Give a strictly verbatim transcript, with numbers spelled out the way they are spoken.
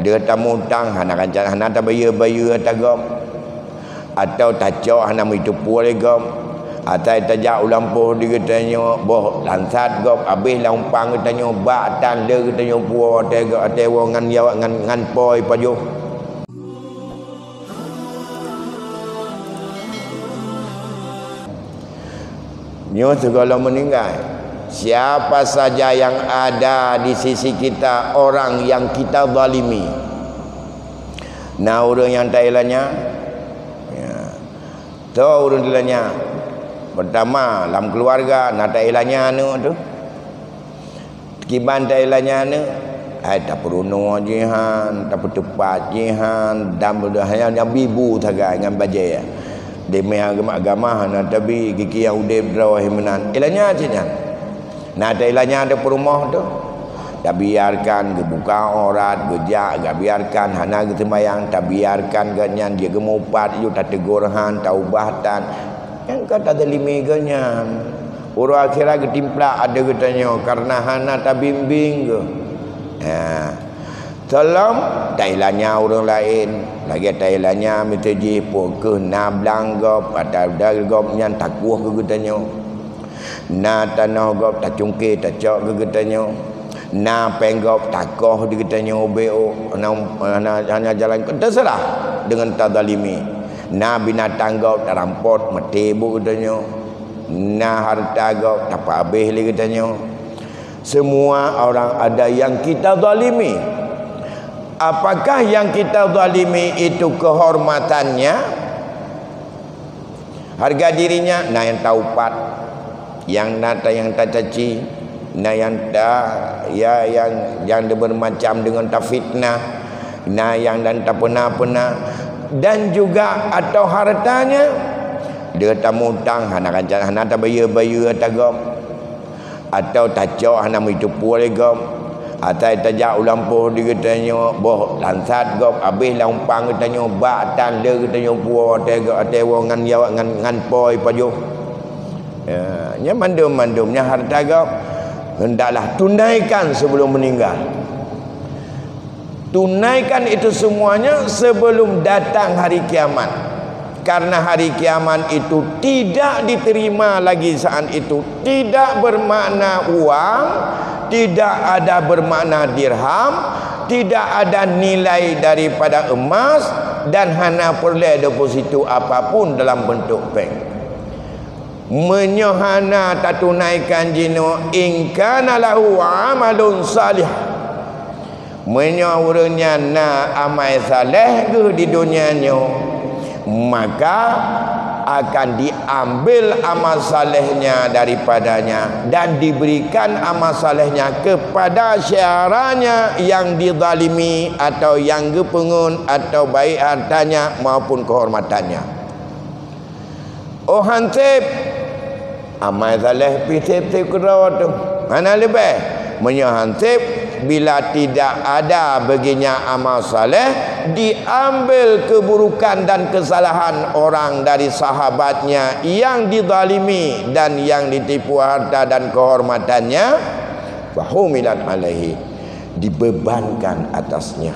Deuh tamutang hana rancak, hana tabayeue-bayeue ata gob, atau tacok hana meutupeue lé gob, asai tajak u lampôh di geutanyoe boh lansat gob, abéh lam umpang geutanyoe bak tan le geutanyoe puwoe watée gob, watée woe ngon yawak ngon, ngon po jipajoh. Nyoe sigohlom meuninggai. Siapa saja yang ada di sisi kita orang yang kita zalimi. Na ureuëng nyang tailanya? Ya. Toh ureuëng tailanya? Pertama, lam keluarga na tailanya aneuk tu. Kiban tailanya aneuk, hai tapeurunoe jihan, tapeuteupat jihan, dan hanya Nabi bu sagai ngon bajée. Di mé agama-agama hana tabi giki nyang udeb droe meunan. Ilanya cit nyan. Na tailanya ada peurumoh tu. Tabiarkan geubuka aurat, geujak, tabiarkan hana geuseumbayang, tabiarkan geuhnyan dia geumupat, yue tategur han, taubah tan. Nyang ka tazalimi geuhnyan. Uroe akhirat geutimplak ada geutanyoe karena hana tabimbing geuh. Ha. Tolong tailanya ureuëng laén, lagée tailanya miseujih pun keuh na blang gob, ata gob nyan takueh keu geutanyoe. Na tanoh gob tacungke tacok keu geutanyoe. Na péng gob takoh di geutanyoe ubé ôk, na, na, hana jalan, teuseurah deungon tazalimi. Na binatang gob tarampot maté buet geutanyoe. Na hareuta gob tapeuabéh lé geutanyoe. Semua orang ada yang kita zalimi. Apakah yang kita zalimi itu kehormatannya? Harga dirinya, na nyang taupat, nyang na ta-, nyang tacaci, na nyang ta-, ya, nyang, nyang bermacam dengan tafitnah, na nyang dan tapena-pena, dan juga atau hartanya, dia tamutang, hana rancak, hana tabayeue-bayeue ata gob. Atau tacok hana meutupeue lé gob, asai tajak u lampôh di geutanyoe boh lansat gob, abéh lam umpang geutanyoe bak tan le geutanyoe puwoe watée gob, watée woe ngon yawak ngon, ngon po jipajoh. Ya, nyan mandum-mandum nyan harta gob hendaklah tunaikan sebelum meninggal. Tunaikan itu semuanya sebelum datang hari kiamat. Karena hari kiamat itu tidak diterima lagi saat itu. Tidak bermakna uang, tidak ada bermakna dirham, tidak ada nilai daripada emas, dan hana peureulée deposito apapun dalam bentuk bank. Meunyoe hana tatunaikan jinoe, in kana lahu amalun salih, meunyoe ureuëng nyan na amai saleh geuh di donya nyoe, maka akan diambil amal salehnya daripadanya dan diberikan amal salehnya kepada syaranya yang dizalimi atau yang geupeungeut atau baik hartanya maupun kehormatannya. Oh hanseb, amai saleh pih seb-seb keudroe teuh. Hana leubeh. Meunyoe hanseb, bila tidak ada baginya amal saleh, diambil keburukan dan kesalahan orang dari sahabatnya yang dizalimi dan yang ditipu harta dan kehormatannya, fahumilat alaihi, dibebankan atasnya.